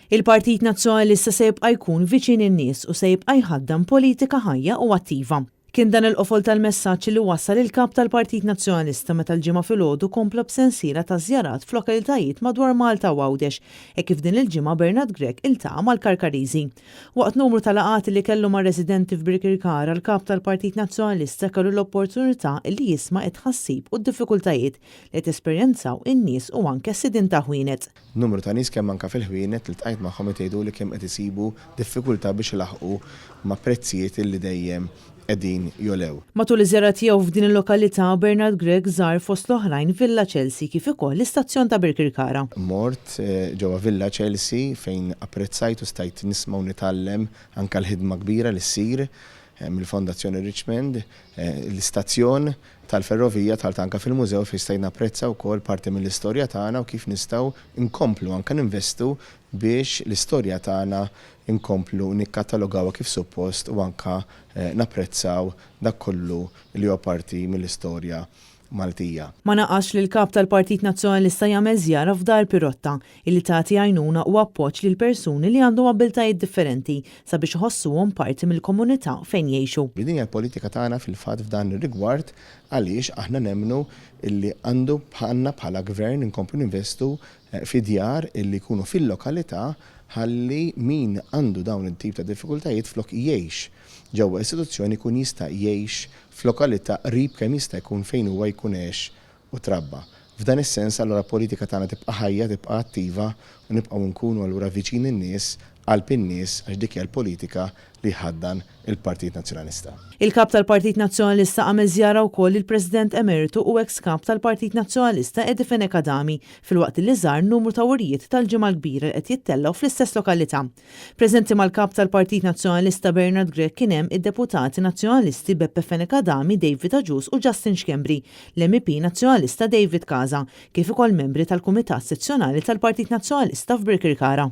Il-Partit Nazzjonalista se jibqa' jkun viċin in-nies u se jibqa' jħaddan politika ħajja u attiva. Kien dan il-qofol tal-messaġġ li wassal il-Kap tal-Partit Nazzjonalista meta l-Ġimgħa filgħodu kompla b'sensiela ta' żjarat f'lokalitajiet madwar Malta u Għawdex, hekk kif din il-ġimgħa Bernard Grech iltaqa' mal-Karkariżi. Waqt numru ta' laqgħat li kellu mar-residenti f'Birkirkara, l-Kap tal-Partit Nazzjonalista kellu l-opportunità li jisma' t-tħassib u d-diffikultajiet li qed jesperjenzaw in-nies u anke s-sidien ta' ħwienet. Numru ta' nies kemm anke fil-ħwienet li ltqajt magħhom qed jgħiduli kemm qed isibu diffikultà biex ilaħħqu ma' prezzijiet illi dejjem qegħdin jogħlew. Matul iż-żjara tiegħu f'din il-lokalità, Bernard Grech żar fost l-oħrajn Villa Chelsea kif ukoll l-istazzjon ta' Birkirkara. Mort ġewwa Villa Chelsea fejn apprezzajt u stajt nisma' u nitgħallem anke l-ħidma kbira li ssir mill-Fondazzjoni Richmond, l-istazzjon tal-ferrovija dħalt anke fil-mużew fejn stajt napprezza wkoll parti mill-istorja tagħna u kif nistgħu nkomplu anke ninvestu biex l-istorja tagħna nkomplu nikkatalogawha kif suppost u anke napprezzaw dak kollu li huwa parti mill-istorja Maltija. Ma naqasx li l-Kap tal-Partit Nazzjonalista jagħmel żjara f'Dar Pirotta, illi tagħti għajnuna u appoġġ lil persuni li għandhom abbiltajiet differenti sabiex iħossuhom parti mill-komunità fejn jgħixu. Din hija l-politika tagħna fil-fatt f'dan ir-rigward għaliex aħna nemmnu illi għandu għandna bħala Gvern inkomplu ninvestu fi djar illi jkunu fil-lokalità ħalli min għandu dawn it-tip ta' diffikultajiet flok jgħix ġewwa istituzzjoni jkun jista' jgħix f'lokalità qrib kemm jista' jkun fejn huwa jkun għex u trabba. F'dan is-sens allura l-politika tagħna tibqa' ħajja, tibqa' attiva u nibqgħu nkunu allura viċin in-nies, qalb in-nies għax dik hija l-politika li jħaddan il-Partit Nazzjonalista. Il-Kap tal-Partit Nazzjonalista għamel żjara wkoll lill-President Emeritu u eks Kap tal-Partit Nazzjonalista Eddie Fenech Adami filwaqt li żar numru ta' wirjiet tal-Ġimgħa l-Kbira li qed jittellgħu fl-istess lokalità. Preżenti mal-Kap tal-Partit Nazzjonalista Bernard Grech kien hemm id-Deputati Nazzjonalisti Beppe Fenech Adami, David Agius u Justin Schembri, l-MEP Nazzjonalista David Casa, kif ukoll membri tal-Kumitat Sezzjonali tal-Partit Nazzjonalista f'Birkirkara.